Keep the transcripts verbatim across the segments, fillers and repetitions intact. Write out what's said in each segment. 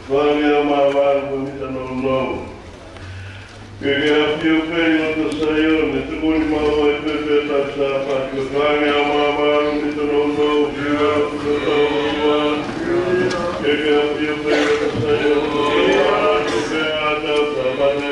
Fānge ʻa māmani ko mita nounou. Ke ke ʻafio pē ʻi loto Saione, tuku ni maua e pepe ta Sāpate. Fānge ʻa māmani mita nounou, ke ke ʻafio pē ʻi loto Saione. Ke ke ʻafio pē ʻi loto Saione, tuku ni maua e pepe ta Sāpate.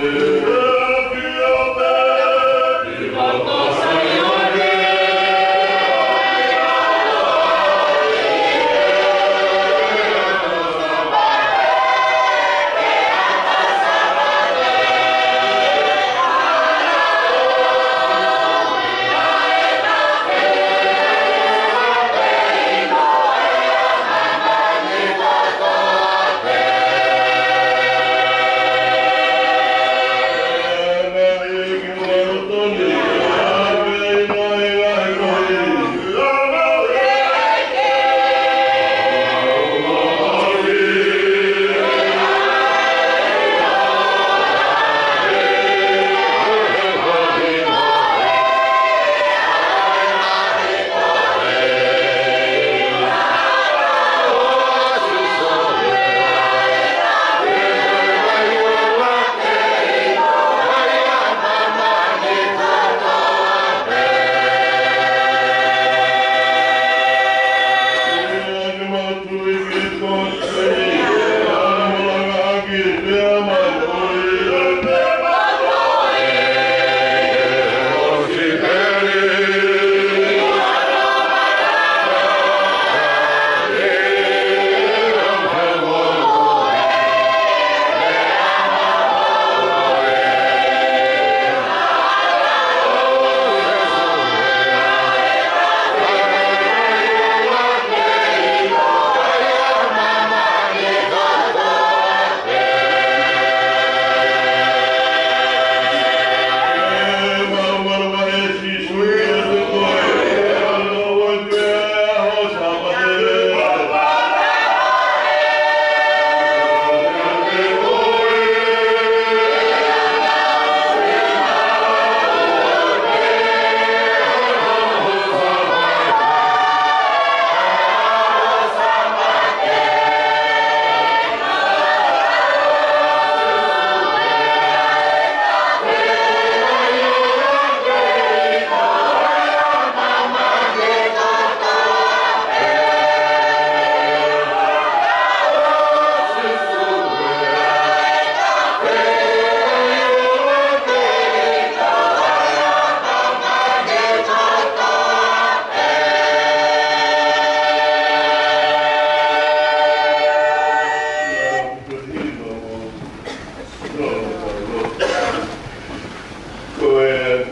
Ko e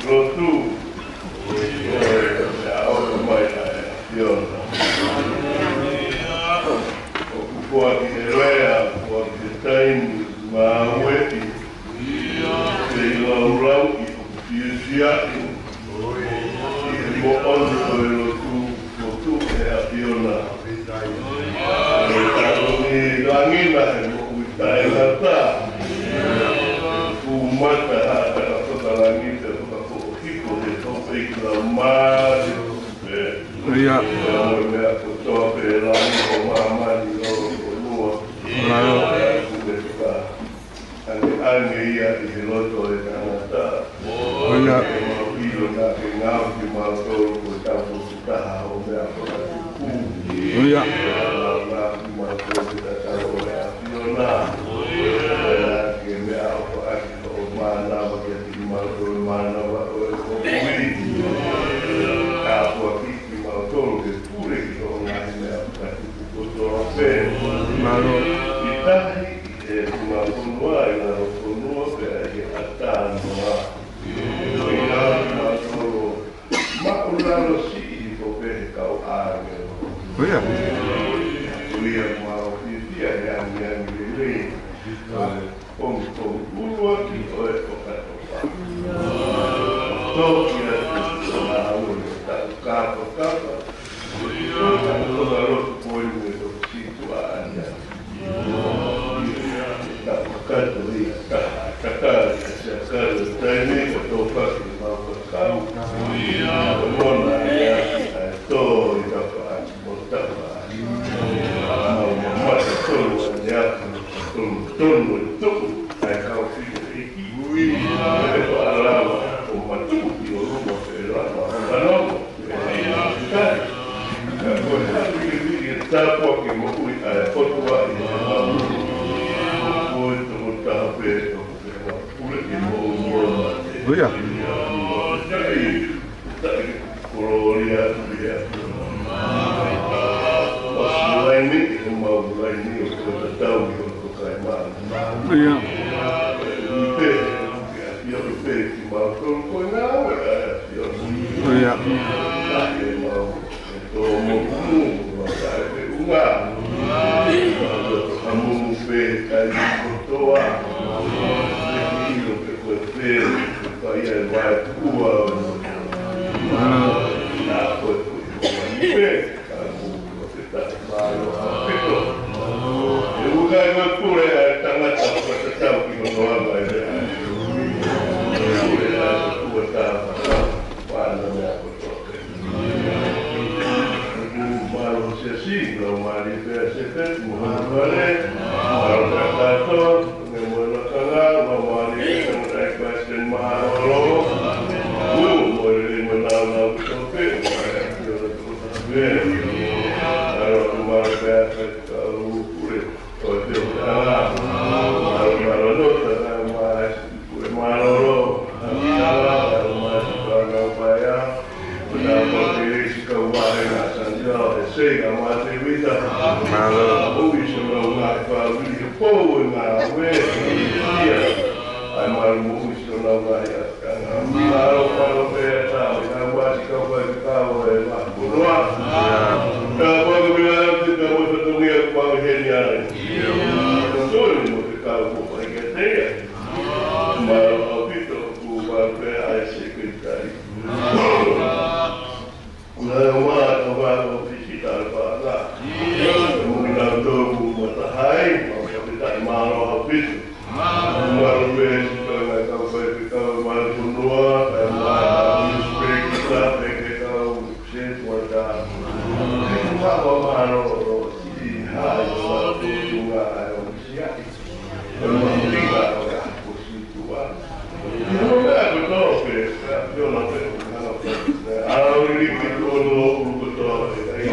lotu, ko e ʻaho mai ʻa e ʻAfiona. ʻOku foaki e lea, foaki e taimi, ngāueʻi, ke ʻi laulau ʻi ʻoku fiefia ʻi he moʻoni ko e lotu, lotu e ʻAfiona. Ko e taloni langina he moʻui taʻengata. Fuʻu mata ha takafoka langi te fakafoʻohiko he houʻeiki laumālie pē. ʻIo. Pea mo e meʻa kotoa pē langi ʻo māmani ʻo fonua. ʻIo. Pea kuo ne faka ʻange, ʻange ia ʻi he loto ʻo e tangata. ʻIo. Ke mau ʻilo naʻa ke ngaohi kimautolu ko e taupotu taha ʻo meʻa fakatupu. ʻIo. Pea mau ngaohi kimautolu ke tatau ʻo e ʻAfiona. Pea ke meʻaʻofaʻaki hoʻo mānava kiate kimautolu, mānava ʻo e ʻoku ui. Ka foaki kimautolu ke pule ki hoʻo ngaahi meʻa fakatupu kotoa pē. Mālō. ʻI tahi ʻi he funga fonua, ʻi lalo fonua, pea ʻi he ʻatā noa. Ko e ngaahi mātolo, māʻulalo siʻi hifo pē he kau ʻāngelo. ʻIo. Ko ia mau fiefia he ʻangiʻangi lelei. Ko e pongipongi ʻuluaki ʻo e ʻOkatopa. Toki atu ʻa e taʻu kapakapa. Ko e taʻu lotu ko eni ʻe toki situʻa ʻaʻana. Taʻu kakato ia, taha, taha, siakalo, taimi ka tō paki mau kakau. Ko mona ia, ʻa e tō ʻi tapaʻaki mo tapaʻaki. Mau mamata tonu. Tonu e tuʻu ʻa e kau fili ʻeiki. Ui. ʻE faʻa lava ʻo matuku ki ʻolunga pē lava ʻo kanoko. Ka ko e hā fili fili e tāpuaki moʻui ʻa e ʻOtua ʻi he mau. Ko e tokotaha pē ʻoku ke mau pule ke mau moa. ʻIo. Taʻi, taʻi, kolōlia atu ki he ʻOtua. Mau laini, ʻi he mau laini ʻo ko tatau ki hono kai mana. ʻIo. Pē, ʻio pē, ki mau tolu ko e ngāue ʻa e ʻAfiona. ʻIo. Taʻi e mau, e tō mo kumu, mau taʻe pē unga. Mau tō hamumu pē, kai kotoa. Pē ki ilo pē ko e pē, pē kai e vai kua. Nā ko e pē, ka mu, ko e pē taʻe mālō ʻaupito. E uka e pule ʻa e tangata ʻoku tatau ki hono anga e meʻa. Pule ʻa e kua tā, pāna mea kotoa. Mālō siasi, mālō mālie pē ʻa Sēpeti, mālō pale, mālō kātoa, ne mo e lakanga, mālō mālie pē ʻa e tangataʻeiki Palesiteni Mālōlō. Ū, mo e lelei mo e nāunau kotoa pē, ʻo e ʻAfiona kotoa pē. Mālō atu mālō pē ʻa e kau pule. Ko e pio ke ala, ala, ala, nota, ala, ma, kue, mālōlō, ala, ala, ala, ma, si, ka, na, pa, ia, na, pa, ke, si, ka, wa, e, na, sa, ni, la, e, se, ka, ma, te, wi, ta. Mālō. Mo, ui, so, na, nga, e, pa, wi, e, po, e, na, we, ia. Ai, mālō, mo, ui, so, na, nga, ia. Mālō, mālō pē ʻa e tau, ʻi he ngaahi kau faifekau ʻo e ngaahi fonua. Ka ʻoku ou ʻilo atu te tau fatongia kuo mau heni ai. Tonu mo te kau mo fai kiate ia. Mālō ʻaupito kuo mau pē ʻa e sekelitali. Naʻe ʻomai, ʻomai ʻo fisita ʻa e fānau. Mo kinautolu kuo mataʻi, mau fakafetaʻi mālō ʻaupito. Mālō pē, siʻi kau faifekau, mālō fonua, kae ʻumaʻā e kau newspaper, pea mo e kau sētuata. Kae ʻumaʻā mālō, siʻi hai, mālō tuʻunga, ʻa e ʻo siʻi. Ko e mahuʻinga ʻo e ʻaho ko Sītuʻa. Ko e meʻa kotoa pē, pea pio na pē, ko e hanga pē. ʻA ʻo liliki tuʻo no ʻulu kotoa pē, kai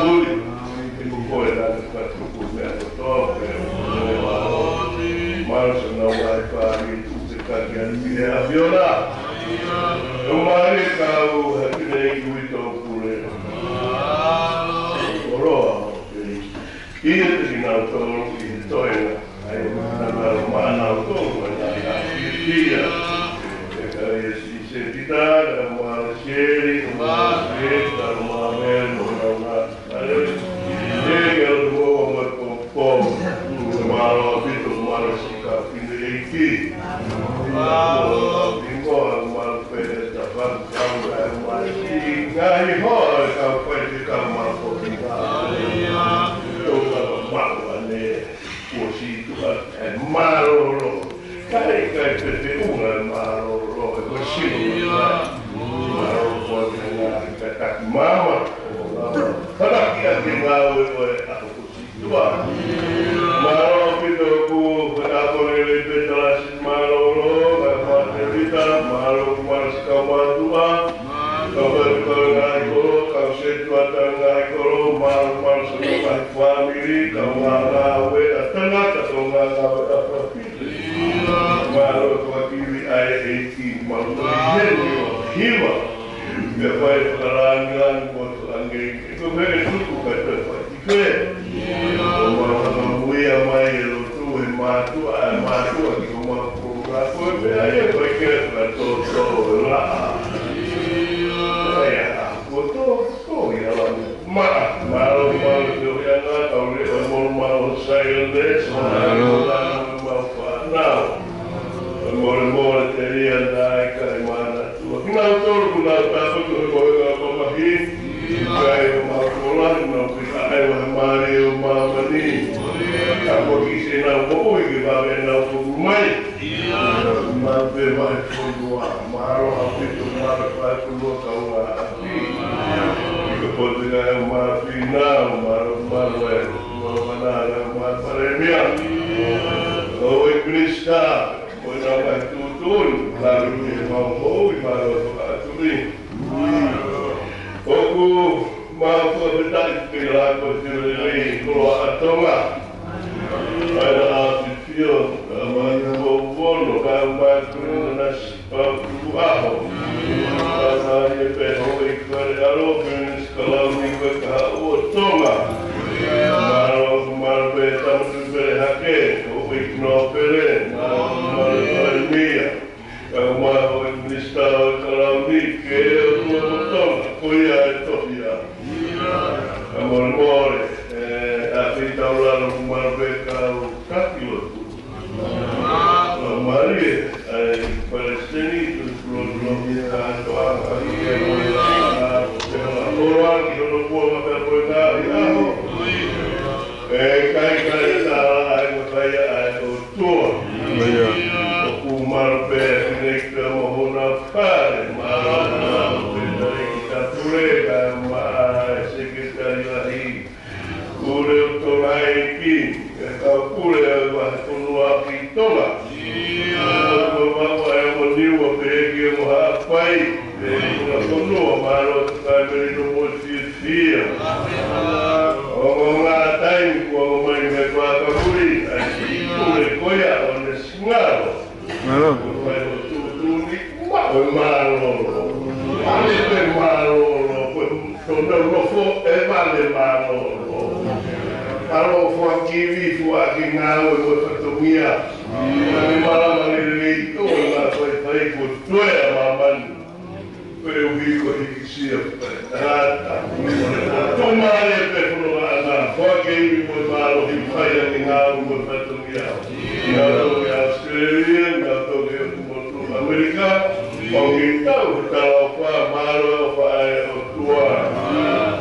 ʻuli. Ko koe naʻa ke fakatupu meʻa kotoa pē. Mālō siʻo nau ai pāli tuʻu te kaki atu ki he ʻAfiona. ʻO mālie kau he pine i ui tō pule. Koloa ʻo pē. Kiate kinautolu ʻi he toenga, ʻa ia ʻoku nau maʻu ʻa kinautolu, ʻa ia ʻa ia. ʻIo, ʻe kau ia siʻi Sēpita, ka mālō Sieli, ka mālō Sieli, ka mālō Mele, mo nau na. ʻA ia, ʻe ke ʻalu mo ua mo e popo. Mālō ʻaupito, mālō siʻi kau fine ʻeiki. Mālō ʻaupito, mālō pē ʻa e tapa. Kau mai ki he ngaahi hoa ʻo e kau faifekau māʻoniʻoni. Tau kau maʻu ʻanenai kuo Sītuʻa ʻa e mālōlō. Kai, kai pē te unga mālōlō, ʻe ko Sītuʻa. Mālō ko e ngaahi kātaki māmā. Kātaki ʻa e ngāue ʻo e ʻaho ko Sītuʻa. Mālō ʻaupito kuo fakapō lelei pē Talasi Mālōlō, kae ʻumaʻā Tēvita, mālō, mālō siʻi kau mātuʻa, kau faifekau ngaahi kolo, kau sētuata ngaahi kolo, mālō, mālō siʻi ngaahi fāmili, kau ngāue ʻa tangata, kau ngāue ʻa fāmili. Mālō ko e kiwi ʻa e ʻEiki, mālō ko e heni ʻo hiva. Pea fai fakalāngilangi mo fakalāngilangi. Ko e meʻa ʻe tuku ka te fai ki fē. ʻO mau hanga muia mai e lotu he mātuʻa, ʻa e mātuʻa ki homau koloa. Ko e meʻa ia ko e ke fakatōtō laʻa. ʻA ia, ko tō, tō ia la. Ma, mālō, mālō, tō ia ngā tau le, ʻo mō mālō, silence. Mālō. Mālō, mālō, fānau. Mole, mole, te ia nai kai mana. Ua kinautolu kuo nau tāpuaki he koeʻuhi ko e mamahi. Kai ko mau kola, nau pika ai wa mali o mamani. Ka ko ki se nau moʻui ke vave nau foku mai. Mau pē mai fonua, mālō ʻaupito, mālō fai fonua kaunga ʻapi. Ko pote kai o mafi nau, mālō, mālō e, mālō mana, mālō palemia. Houʻeiki Minisitā, mo e ngaahi tuʻutuʻuni, lalo ke mau hou i mālō atu ʻi. ʻOku mau fakafetaʻi ke lako ki he lelei koloa ʻa Tonga. ʻAi la ʻa Fifio, ka mai ko Uono, ka mai ko Nasi, Pau Tukuʻaho. Ka mai e pē houʻeiki Fale ʻAlo, Fenisi Kalauni ko e kahaʻu ʻo Tonga. Mālō, mālō pē Tama Tuʻi Pelehake, houʻeiki Nōpele, mālō, mālō Palēmia. Ka mai houʻeiki Minisitā ʻo e Kalauni, ke ʻOtua mo Tonga, ko ia e tohi ia. Ka molemole, ʻe, ʻa e feitaulalo ʻoku mālō pē kau taki lotu. Mālie, ʻa e Palesiteni, tu pulo pulo ki he kātoanga, ki he moe, ʻa, te hola, hola, ki hono kuonga pea ko e ngaahi ʻaho. ʻE, kai, kai, tā, ʻa e, ko kai, ʻa e, ʻOtua. ʻOku mālō pē, ʻi he nei pea mo hona fale, mālō, mālō pē, tā, ʻi he tā pule, ka, ma, ʻa e, Sekelitali Lahi. Pule ʻo Tonga ʻEiki, e kau pule ʻo e vahefonua ki Tonga. Ko Vavaʻu ʻa e Niua pē ʻEiki mo Haʻapai, pea mo e fonua, mālō ʻa e Melino mo e fiefia. ʻO ngā taimi kuo ʻomai mei he fakamuʻi, ʻa e pule ko ia ʻo ne singalo. Mālō. Ko e tuʻutuʻuni, ma, ko e mālōlō. ʻAi pē mālōlō, ko e tōnau nofo ʻe vale mālōlō. Mālō foaki ivi, foaki ngāue mo e fatongia. Mālō mālō lelei ʻo e ngaahi faifai ko toe ʻa māmani. Koeʻuhi ko e hīkisia ʻa e tangata. Tō mai e pē fononga ʻana, foaki ivi mo e mālohi fai ʻaki ngāue mo e fatongia. Ngāue ki ʻAositelēlia, ngāue ki he motu ʻAmelika, ʻo ke tau he talaʻofa, mālō ʻofa ʻa e ʻOtua.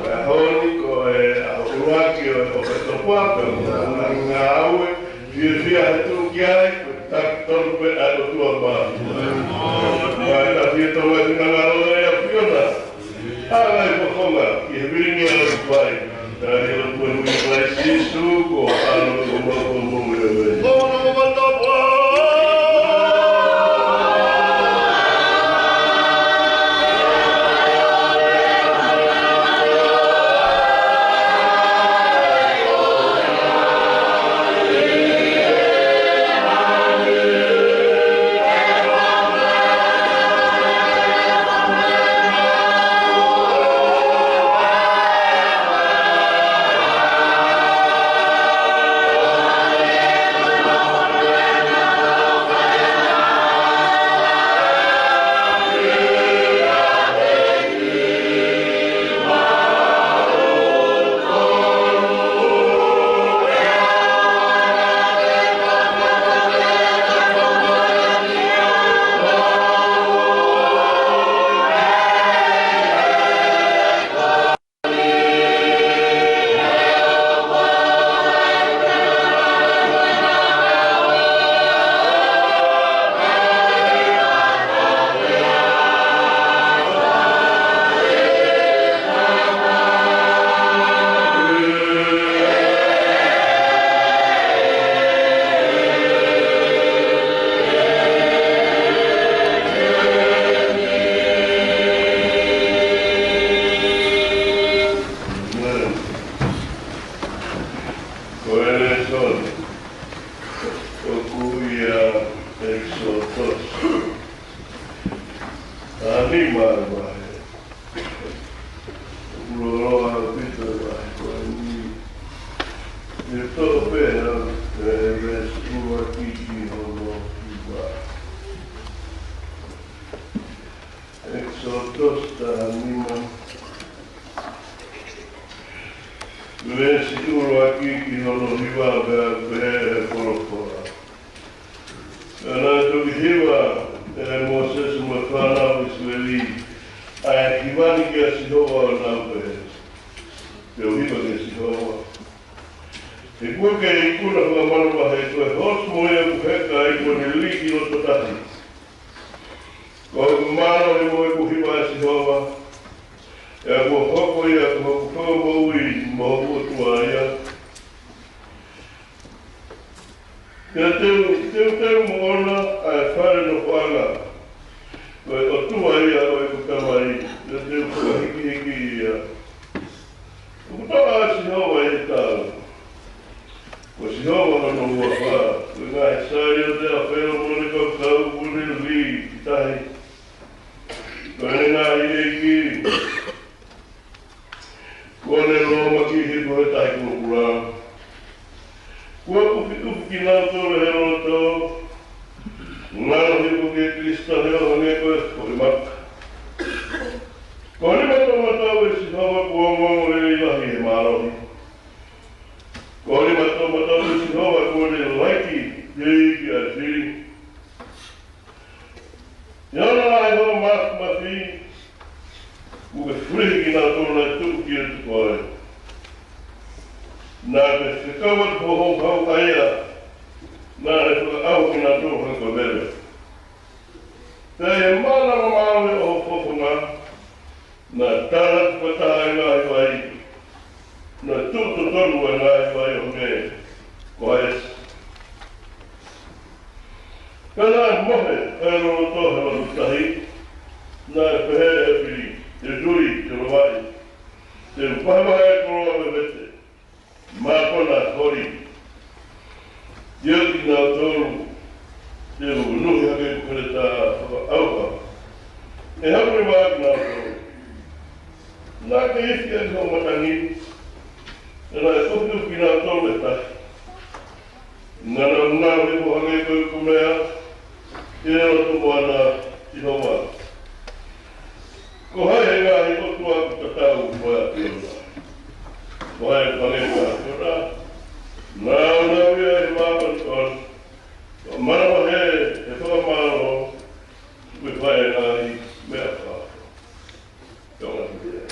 Ko e ʻaho ni ko e ʻaho ʻuluaki ʻo e ʻOkatopa, pea mo e ngaahi ngāue, fiefia he tuʻu ki ai, ko e taki tonu pē ʻa e ʻOtua mā. Mai ka fie tau ai ki he ngalo ʻa e ʻAfiona. ʻA e ngaahi fofonga, ki he vilingi ʻa e ʻOtua. Tali ʻa e ʻOtua ʻi he huafa ʻo Sīsū, ko e ʻAlo ko e Maka ʻo e Moʻui. Ko e lēsoni ʻoku ʻi he ʻEkisoto. ʻA e nima vahe. ʻOku loloa ʻaupito vahe ko eni. ʻE toʻo pē ʻa e veesi ʻuluaki ki hono hiva. ʻEkisoto taha nima. Veesi ʻuluaki ki hono hiva, pea pehē ʻe he folofola. Pea naʻe toki hiva ʻe Mōsese mo e fānau ʻIsileli ʻa e hiva ni kia Sihova ʻo nau pehē, Te u hiva kia Sihova. He kuo ke ikuna fakamalumalu he ko e hoosi moʻui ʻoku heka ai kuo ne lī ki loto tahi. Ko hoku mālohi mo ʻeku hiva ʻa Sihova, pea kuo hoko ia ko hoku fakamoʻui mo hoku ʻOtua ia. Pea te u teuteu moʻona ʻa e fale nofoʻanga ʻo e ʻOtua ia ʻo ʻeku tamai, pea te u fakahīkihiki ia. ʻOku toʻa ʻa Sihova ʻi he tau, ko Sihova hono huafa. Ko e ngaahi sai ʻo e ʻAfelo mo ʻene kau kau kuo ne lī ki tahi, ko ʻene ngaahi ʻeiki kuo ne lōmaki hifo he Tahi Kulokula. Kuo ʻufiʻufi kinautolu ʻe he loto, ngalo hifo kia Kilisitoa ʻo hangē ko e foʻi maka. Ko e nima toʻomataʻu ʻo Sihova kuo ongoongo lelei lahi ʻi he mālohi. Ko e nima toʻomataʻu ʻo Sihova kuo ne laiki ʻi he iiki ʻa e fili. ʻI hono lahi hono māfimafi, kuo ke fulihi kinautolu naʻe tuʻu kiate koe. Naʻa ke fekau atu ho houhau ʻa ia naʻe fakaʻauha kinautolu hangē ko e veve. Pea ʻi he mānava maʻu ʻo ho fofonga, naʻe tala atu fakataha ʻa e ngaahi vai, naʻe tuʻu totonu ʻa e ngaahi vai ʻo hangē ko Haesi. Pea naʻe mohe ʻa e loloto he loto tahi, naʻe pehē ʻe he fili, Te u tuli, te u lavaʻi, te u vahevahe ʻa e koloa vevete, mākona holi. ʻIo kinautolu, te u unuhi hake ʻeku heletā fakaʻauha. ʻE haʻu leva kinautolu. Naʻa ke ifi ʻaki hoʻo matangi, pea naʻe ʻufiʻufi kinautolu ʻe he tahi. Naʻa nau ngalo hifo hangē ko e kumea ʻi he loto moana, Sihova. Ko hai ʻi he ngaahi ʻotua ʻoku tatau mo ʻAfiona? Ko hai ʻoku hangē ko ʻAfiona? Naʻa nau ia ʻi he māʻoniʻoni, ʻo manavahē he fakamālō, ʻoku fai ʻa e ngaahi meʻa fakaofo. Tō atu ia.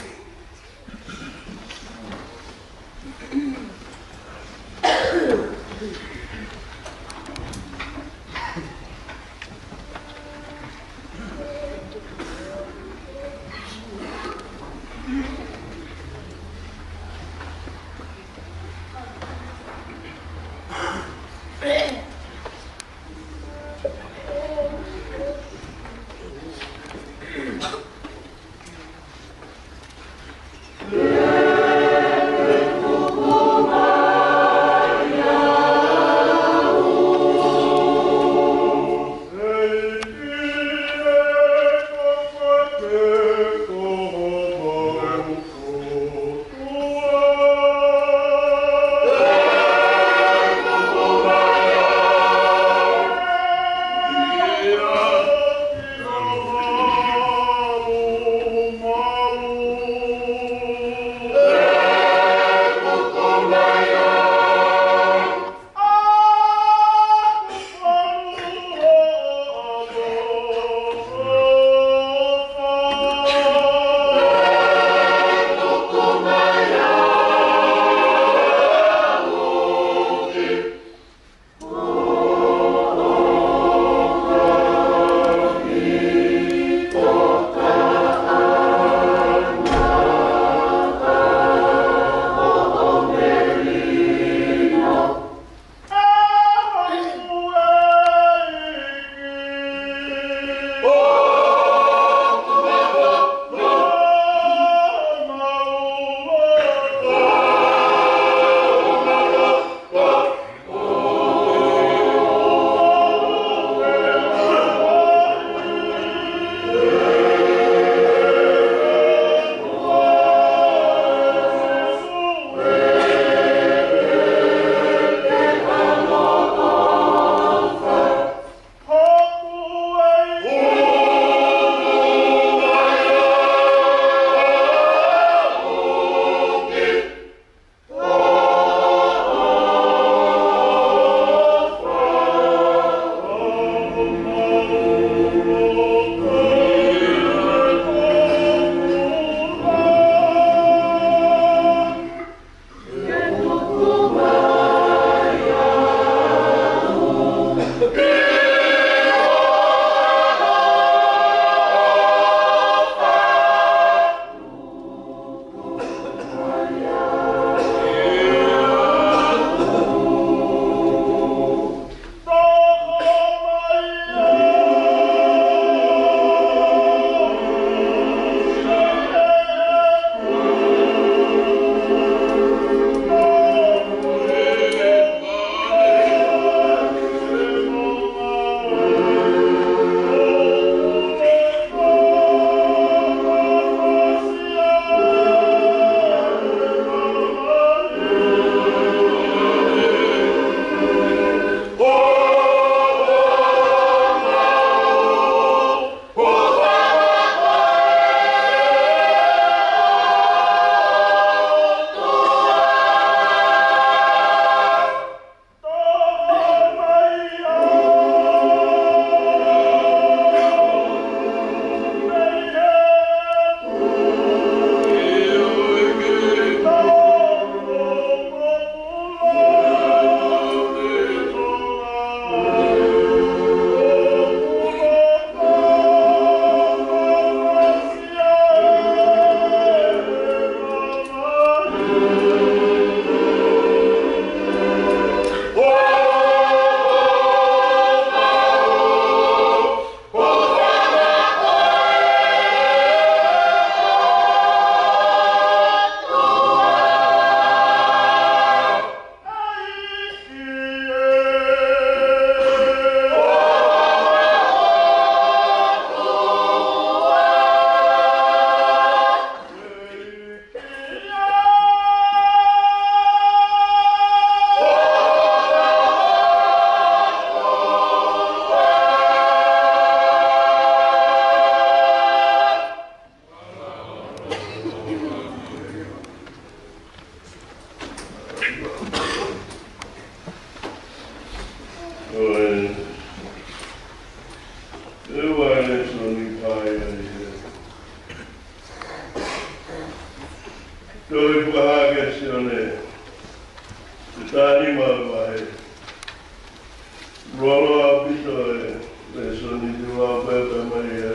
Mālō ʻaupito e lēsoni, te u lau pē mai ʻa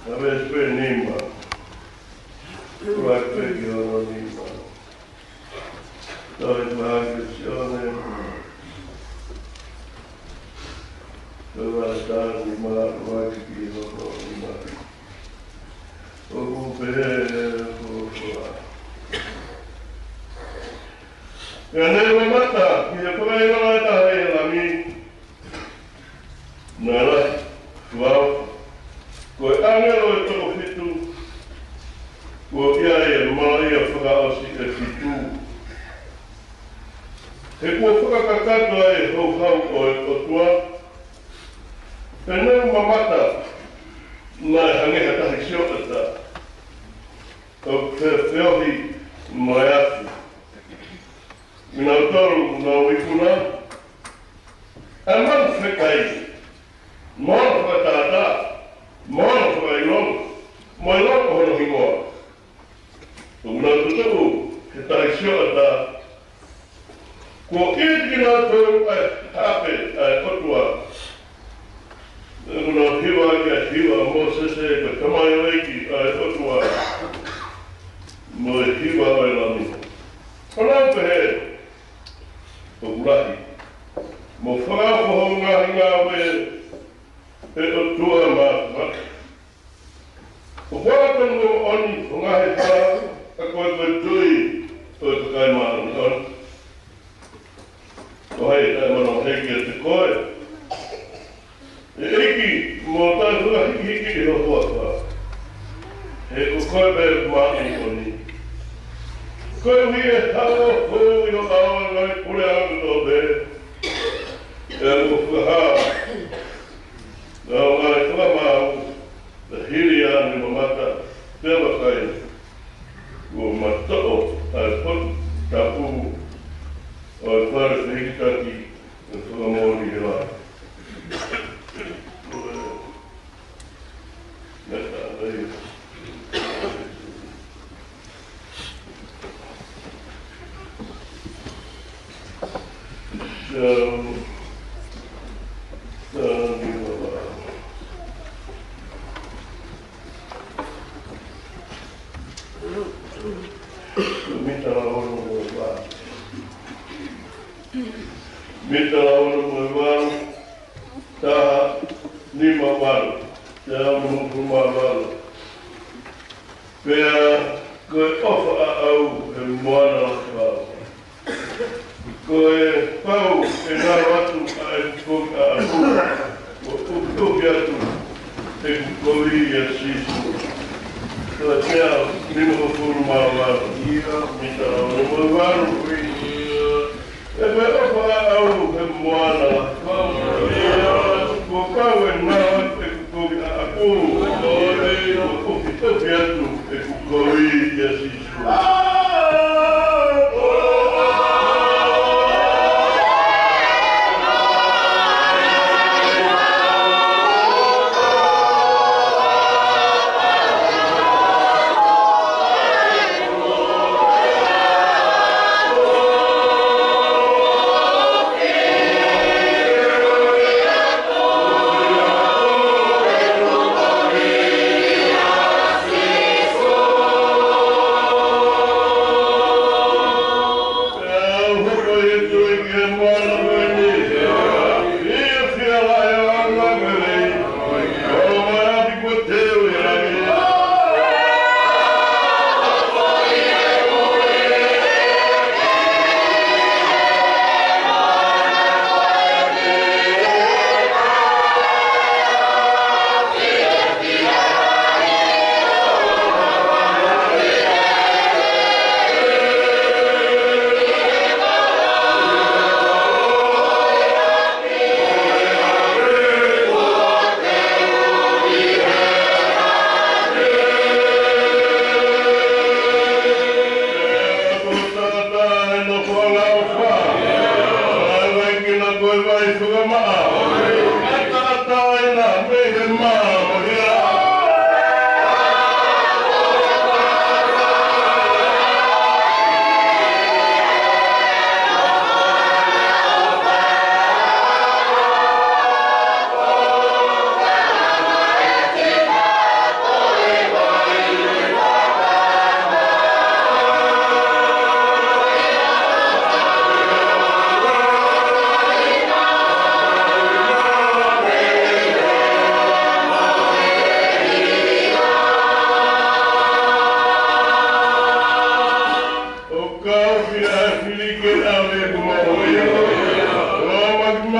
e veesi pē nima. Ua pē ki hono nima. Tohi ʻa Sione, vahe taha nima, ua ki hono nima. ʻOku pehē ʻa e ʻOtua: Pea ne u mamata ki he fakaʻilonga ʻe taha ʻi he Lami, naʻe lahi fakaofo, ko e ʻāngelo ʻe toko fitu, kuo ʻi ai ʻa e malaʻia fakaʻosi ʻe fitu, he kuo fakakakato ʻa e houhau ʻo e ʻOtua. Pea ne u mamata, naʻe hangē ha tahi sioʻata ʻoku feohi mo e afi. Kinautolu naʻa nau ikuna ʻa e manu fekai, mo hono fakatātā, mo hono fakaʻilonga, mo e longo hono hingoa. ʻOku nau tutuʻu he tahi sioʻata, kuo ʻiate kinautolu ʻa e haʻape ʻa e ʻOtua. ʻOku nau hiva ʻa e hiva ʻo Mōsese ko e tamaioʻeiki ʻa e ʻOtua, mo e hiva ʻo e Lami, ʻo nau pehē: ʻOku lahi mo fakaofo hoʻo ngaahi ngāue, ʻe ʻOtua Māfimafi. ʻOku ʻaonga mo moʻoni hoʻo ngaahi hala, ʻa koe ko e Tuʻi ʻo e kakai māʻoniʻoni. Ko hai ʻe taʻemanoʻi kiate koe, ʻe ʻEiki, mo taʻefakahikihiki ʻi ho huafa? He ko koe pē māʻoniʻoni. Koeʻuhi ʻe haʻu hoʻo hū ʻi ho ʻao ʻa e ngaahi puleʻanga kotoa pē, pea mo e fakahā ʻa hoʻo ngaahi fakamaau. Pea hili ange, mamata, pea vakai, kuo matoʻo ʻa e potu tapu ʻo e fale fehikitaki ʻo e fakamoʻoni ʻi he lao. Mea ka ai. Pea, pea ni wa. Mita ono mo e valu. Mita ono mo e valu. Taha nima valu. Taha nima valu. Pea ko e ʻofa ʻaʻau he moana lahi fau. Ko e pau ʻe ngalo atu ʻa ʻeku kovi ʻaʻaku, ʻo ʻufiʻufi atu ʻeku kovi ʻia Sīsū. Ko e teau nimangofulu mā valu ia, mita ono mo e valu. ʻE ko e ʻofa ʻaʻau he moana lahi fau. Ko e pau ʻe ngalo atu ʻeku kovi ʻaʻaku, ʻo ʻufiʻufi atu ʻeku kovi ʻia Sīsū.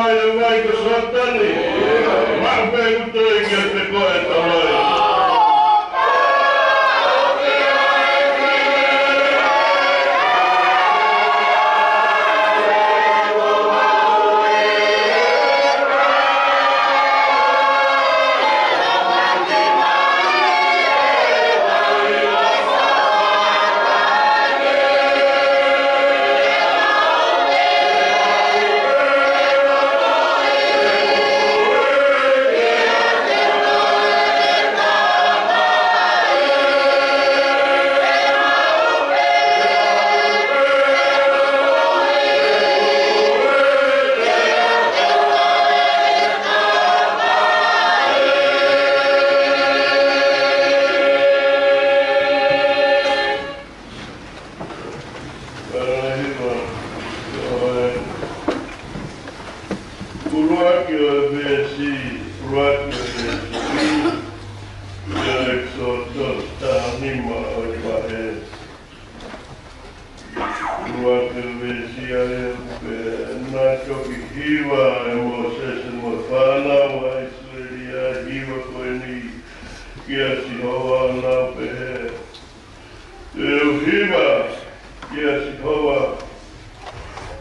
Vai ko Sōtani, maʻu pē ʻuto ʻi kiate koe, Tamai. ʻUluaki ʻo e veesi, ʻuluaki ʻo e veesi, ʻi he ʻEkisoto taha nima ʻo e vahe ʻuluaki ʻo e veesi ʻa ia ʻoku pehē: Naʻe toki hiva ʻe Mōsese mo e fānau ʻa ʻIsileli ʻa e hiva ko eni kia Sihova, ʻo nau pehē: Te u hiva kia Sihova,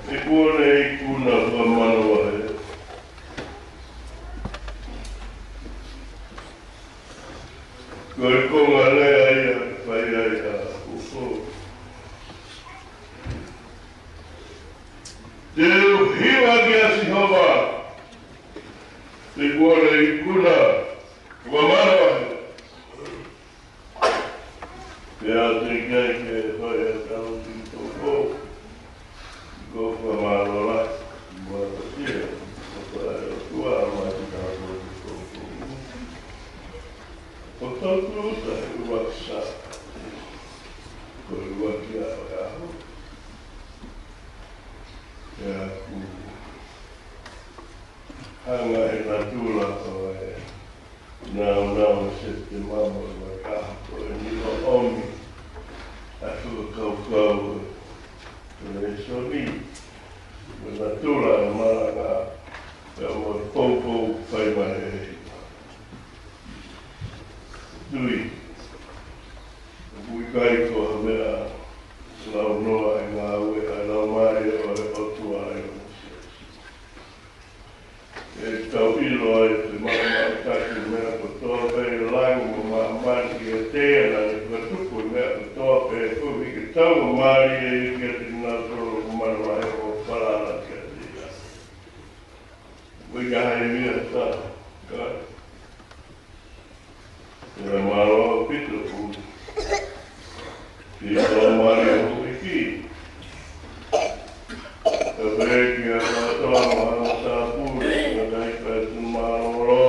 he kuo ne ikuna fakamanavahē. Ko e konga lea ia ʻoku fai ai ʻa e ʻuto. Te u hiva kia Sihova, he kuo ne ikuna fakamanavahē. Pea te ke ke fai ʻa e tau ki toko. Ko fakamālō lahi, muatatia, ko e ʻOtua mai ki tau ki toko. Ko tau tuʻu ta he ʻuluaki Sā, ko e ʻuluaki ʻaho ʻo e ʻaho. Pea ʻoku hanga ʻe he natula ʻo e nāunau ʻo Sepitema mo e ʻuluaki ʻaho ko eni ʻo ʻomi ʻa e fakakaukau ʻo e lēsoni, mo e natula ʻo e malanga, pea mo e poupou fai mai ʻe he tui. ʻOku ʻikai ko ha meʻa lau noa e ngāue ʻa e Laumālie ʻo e ʻOtua ʻi hono siasi. ʻE tau ʻilo ai ʻe maʻu mai taki meʻa kotoa pē ʻi langi mo māmani kiate ia, naʻa ne fakatupu e meʻa kotoa pē koeʻuhi ke tau mālie ia kiate kinautolu ʻoku manavahē ʻo falala kiate ia. Ko ia ai ia ta, ka Pea mālō ʻaupito ʻoku ʻi he Laumālie ʻo e ʻEiki. Ka pehē ki he kātoa mahalo tāpuni, ka kai pea tu mālōlō.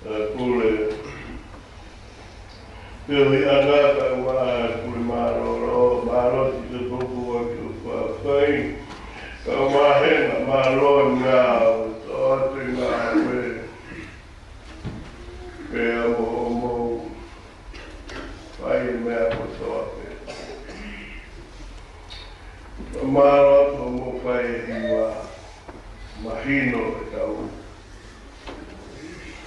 Ka pule. Pea ʻi he ʻanga ka ua pule mālōlō, mālō ki te poupou ʻa e fai. Ka ua hena, mālō ngā, ʻo te ngā ue. Pea mo hoʻomou fai e meʻa kotoa pē. Mālō atu hoʻomou fai e hiva, mahino e tau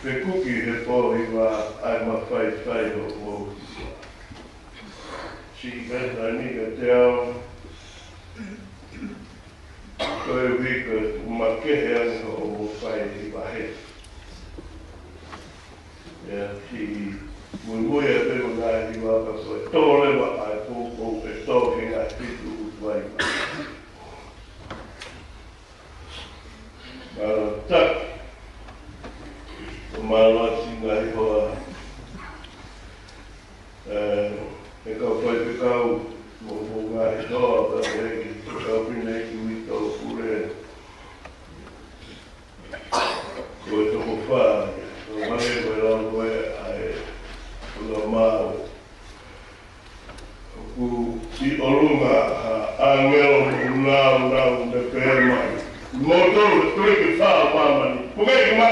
fekuki he pō hiva ʻa e mafaifai hoʻomou hiva. Siʻi pē taimi kiate au, koeʻuhi ko e makehe ange hoʻomou fai hiva he. ʻIo, siʻi muimui atu ʻi he ngaahi hiva ka ko e tō leva ʻa e poupou ʻe tō ki he ngaahi fitu ʻutu vai. Mālō taki. Mālō ʻa e ngaahi hoa. ʻE, ʻe kau faifekau, mo, mo e ngaahi hoa, ka ʻe, ʻe kau pine ki ui tau pule. Ko e toko fā, ko e hangē ko e lau ko ē ʻa e, ko e lau māu. ʻOku ʻi ʻolunga ha ʻāngelo mo e nāunau ne pehē mai: Moutolu ʻe tuli ki fā ʻo māmani. Puke ki ma.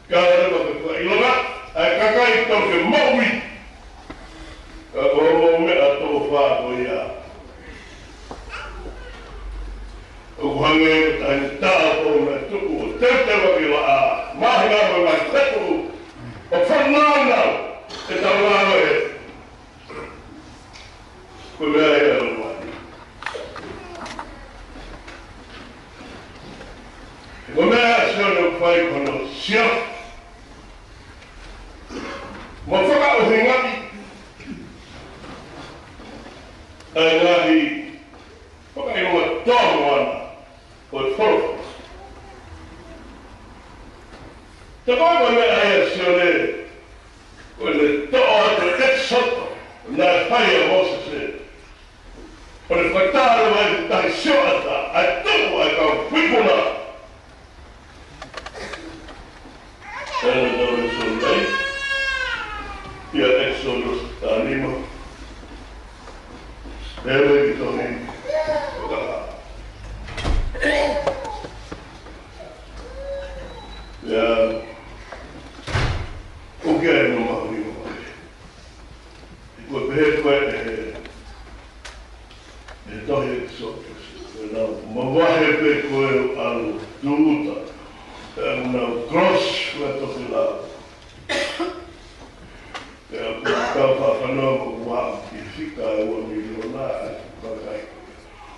Ka leva ke fakaʻilonga ʻa e kakai tau ke moʻui. Ka ko hoʻomou meʻa tō fā ko ia. ʻOku hangē ko e taimi tā ko ē naʻe tuku ʻo teuteu ʻaki e laʻā, māhina mo e ngaahi fetuʻu, ʻo fanongo ʻetau ngāue. Ko e meʻa ia ʻa e ʻOtua. Ko e meʻa ʻa Sione ʻoku fai ko hono sio mo fakaʻuhingaʻi ʻa e ngaahi fakaʻilonga tomoana ʻo e folofola. Te u ʻoatu e meʻa ʻa Sione, ko ʻene toʻo atu e ʻEkisoto naʻe fai ʻe Mōsese, ʻo ne fakatau mai e tahi sioʻata, ʻa e tuku ʻa e kau ikuna. Pea naʻa tau ʻEkisoto ai. ʻIa ʻEkisoto tahanima. Pea ʻi he tohi. Pea ʻoku ʻi ai e mahuʻinga mai. Ko e pehē ko ē ʻe he, ʻe he tohi ʻEkisoto, ʻenau mavahe pē ko ē ʻo ʻalu tūʻuta, ʻenau cross ko ē tokelau. Pea ʻoku tau faʻa fanongo ʻoku aʻu ki he fika ʻe ua miliona ʻa e kakai.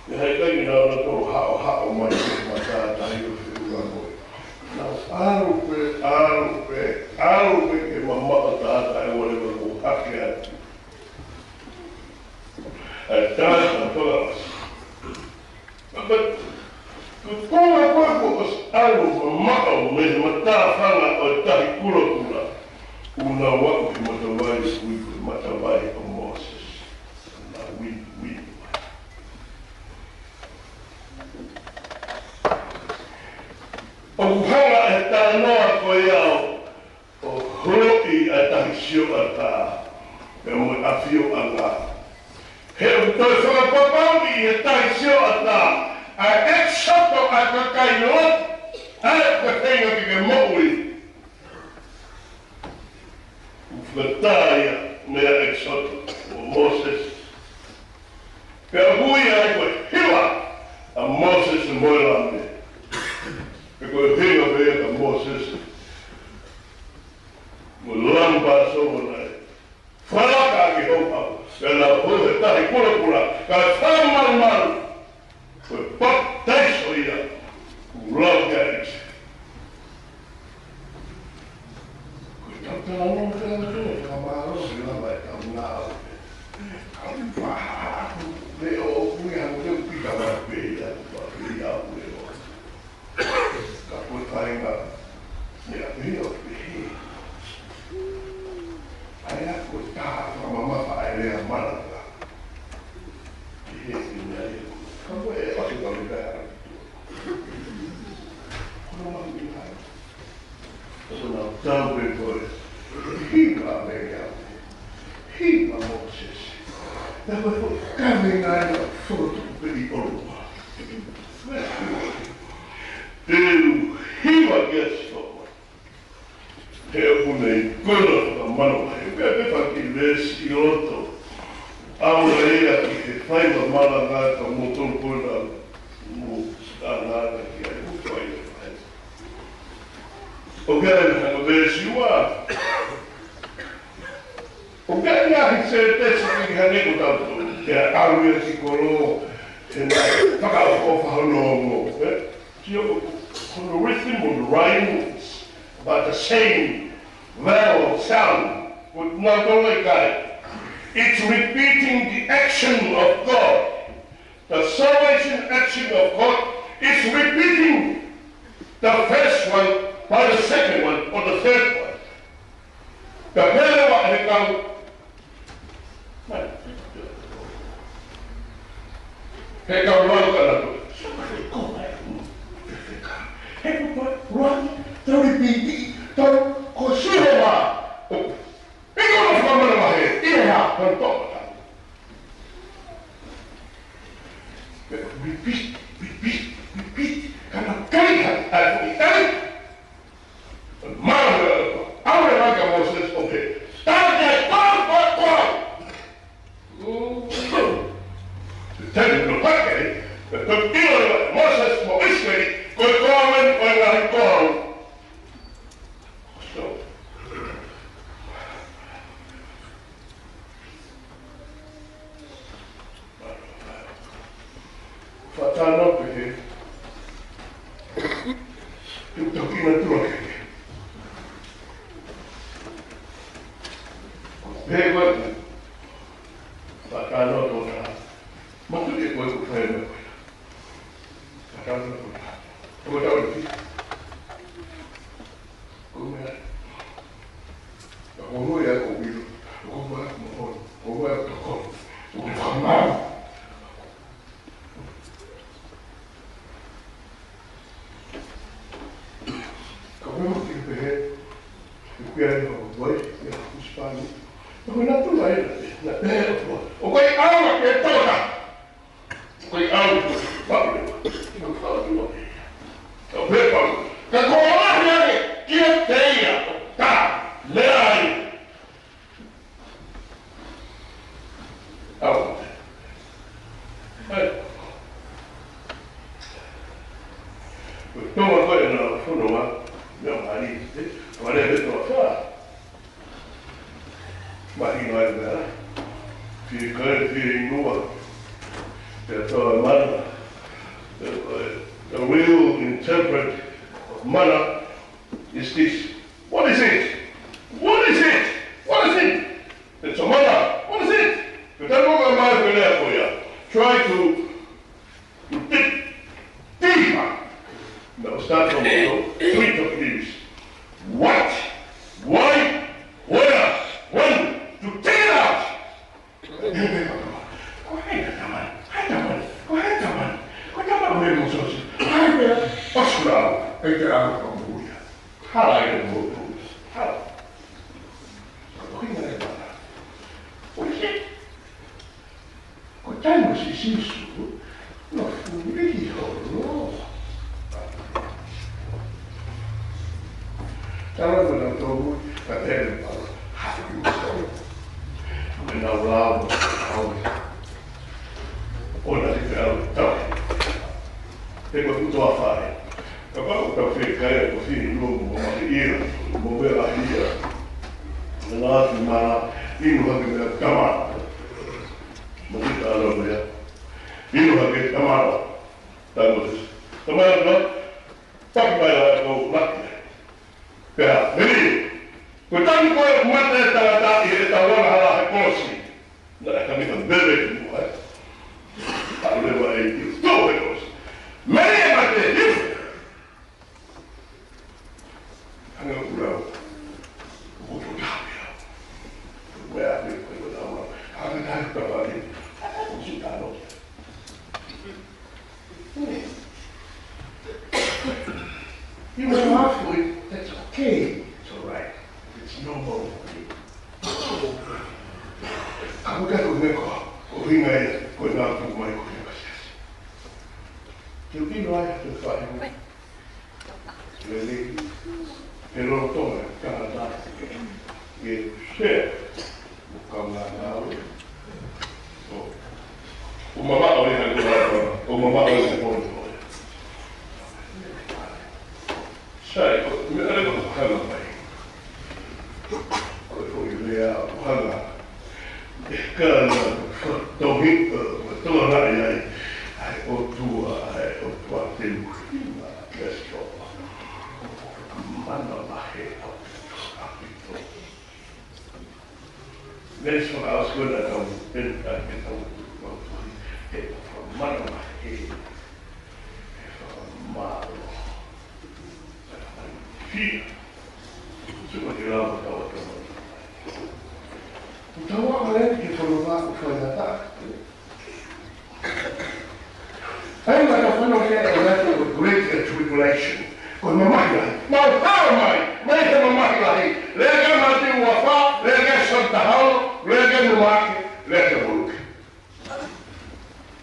ʻE hai kai na ona tau haʻohaʻo mai ki he matātahi ʻo e feʻunga ko ē. Nau ʻalu pē, ʻalu pē, ʻalu pē ki he mamaʻo taʻataʻa ʻe ua leva kuo hake atu. ʻA e taʻataʻa fakaʻosi. Pea ko e konga ko ē kuo ʻosi ʻalu mamaʻo mei he matāfanga ʻo e Tahi Kulokula, ʻoku nau aʻu ki he matavai ʻoku ui ko e Matavai ʻo Mōsese. Nau win, win. ʻOku hanga ʻe he talanoa ko ia ʻo holoki ʻa e tahi sioʻata pea mo e ʻafioʻanga. He ʻoku toe fakapapauʻi ʻe he tahi sioʻata ʻa e ʻEkisoto ʻa e kakai lotu, ʻa ia ʻoku feinga ke ke moʻui. ʻOku fakatau ia mei he ʻEkisoto ʻo Mōsese. Pea ʻoku ui ai ko e hiva ʻa Mōsese mo e Lame. Pea ko e hiva pē ia ʻa Mōsese mo e Lame Passover naʻe fakalaka ʻaki e houhau. Pea nau hū he Tahi Kulokula, kae fakamalumalu. Ko e papitaiso ia ʻoku lau ki ai. Ko e tau talanoa, tau talanoa, fakamālō, he lava e tau ngāue. Ka u paha aku, me o, ʻoku ia, ʻoku te u pika mai pē ia, ʻoku pehē ia ʻoku e o. Ka ko e kāinga, meʻa pē ia ʻoku pehē. ʻA ia ko e taha fakamamafa ʻa e lea malanga. Pehē ki he meʻa ia. Ka ko e ʻosi ka me pehē. Ko hono mahuʻinga ia. Ko hono tau pē ko e hiva mei ai. Hiva Mōsese. Naʻa ko e kāinga ia ʻoku fokotuʻu pē ʻi ʻolunga. Te u hiva kia Sihova. He ʻoku ne ikunaʻi fakamālō mai. Pea pē faki veesi ʻi loto. ʻAlu ia ki he faiva malanga ka mo tolu ko ena mo tangata ki ai mo fai e fai. ʻOku ʻi ai e hanga veesi ua. ʻOku ʻi ai e ngaahi sētesi ki hane ko tau tō. Ke ʻalu ia ki kolo, he naʻe fakaʻofoʻofa hono ongo, ē? Sio, hono rhythm, hono rhyme, it's about the same vowel sound. Ko e nau tō e kai. It's repeating the action of God. The salvation action of God is repeating the first one by the second one or the third one. Ka pele wa he kau, he kau lau ka na ko. He ko ko rani, tau i piti, tau ko Sihova. Iko na fakamana mahe, ʻi he hā, ko e toʻa. Repeat, repeat, repeat. Kana kai ha, ai, ai. Mara, awe mai ka Moses, okay. Tau ke, tau, tau, tau. Te tau no pake, te tau ilo, Mōsese mo ʻIsileli, ko e koa eni ʻo e ngaahi koa. So, faʻa talanoa pehē, tuʻu toki naʻa tuʻu hake. Pehē ko ē, faʻa talanoa tō taha. Mātuʻa ko ē ʻoku fai meʻa ko ē. Faʻa talanoa tō taha. ʻOku tau iti. Ko e meʻa. Ka ko e meʻa ko ilo. Ko e meʻa ko e meʻa. Ko e meʻa ko e tokoni. Ko e meʻa ko e meʻa. Ka ko e meʻa ke pehē. Ko e meʻa ko e meʻa. Ko e meʻa ko e meʻa. Ko e meʻa ko e meʻa. Ko e meʻa ko e meʻa. Ko e meʻa ko e meʻa. Ko e ʻalu ke tauta. Ko e ʻalu ke tauta. Ko e ʻalu ke tauta. Ka ko e ʻalu ke tauta. Ka ko e ʻalu ke tauta. Ka ko e ʻalu ke tauta. Ka ko e ʻalu ke tauta. ʻAlu. Ko e tō ko ē ʻena fononga, meʻa mālie, ē? Ko e meʻa ʻe tō fā. Mahino ai meʻa. Fie kai, fie inua. Pea tō mana. The, the real interpret of mana is this. What is it? What is it? What is it? It's a mana. What is it? But then what am I going to try to Deep, deeper. Now start from the root of English. What? Why? Where? When? To take it out. Ko hai ka tamai? Hai tamai? Ko hai tamai? Ko tamai ko e mōsōsi. Hai pea. ʻOsi lau. Kai te ʻalu ka mo ia. Hala e mo ia. Hala. Ko hai ka tamai? What is it? Ko e taimi ʻo Sīsū, naʻe fulihi holo. Tala mo nau tōmui, ka tele pala. Haʻu ki holo. Mo nau lao, mo nau lao. ʻO na te au tau. Te ko tu toa fai. Kapau ʻoku tau fie kai ko fini no mo ma ia. Mo me la ia. Na tu ma inu hake me tama. Mo te tala meʻa. Inu hake tama. Tama. Tama na. Taki mai la ko laki. Pea, meni. Ko e taimi ko ē mate e tangata ʻi he tauanga hala he kolosi. Naʻe kamika mele ki muʻa, ē. Taʻu leva e i tō he kolosi. Mei he mate, hiu. Hanga ʻo lau. Ko ko taha pea. Ko e meʻa pē ko e lau. Hanga taha ka pale. Hanga ko si tano. You will laugh with, that's okay. It's all right. It's normal for me. Ka ko e meʻa ko, ko e ʻuhinga ia, ko e nau tuku mai ko e meʻa siasi. Te u ʻilo ai, te u fai. Lele, he lolotonga, Kanata, ke share, mo kaungā ngāue. ʻO, ʻo mamaʻo ia, ʻo mamaʻo ia, ʻo mamaʻo ia. Sai, ko, meʻa leva ko hanga mai. Ko e foʻi lea, ko hanga. ʻE kana, tohi, ʻo, ʻo, tohanaʻi ai. ʻA e ʻOtua, ʻa e ʻOtua te muhima. Yes, Lord. Mana mahe ʻaupito, ʻaupito. Let's go, I was going to tell you, then I can tell you. He fakamana mahe, he fakamalo. Fia. Suma ke lava tau tau. Tau a mai ke fano va ko fai na ta. Ai, ma ka fano ke e la ko great tribulation. Ko e mamahi lahi. Mau hao mai. Mai he mamahi lahi. Lea ke Mātiu ua fā, lea ke Saute hao, lea ke Maʻake, lea ke Luke.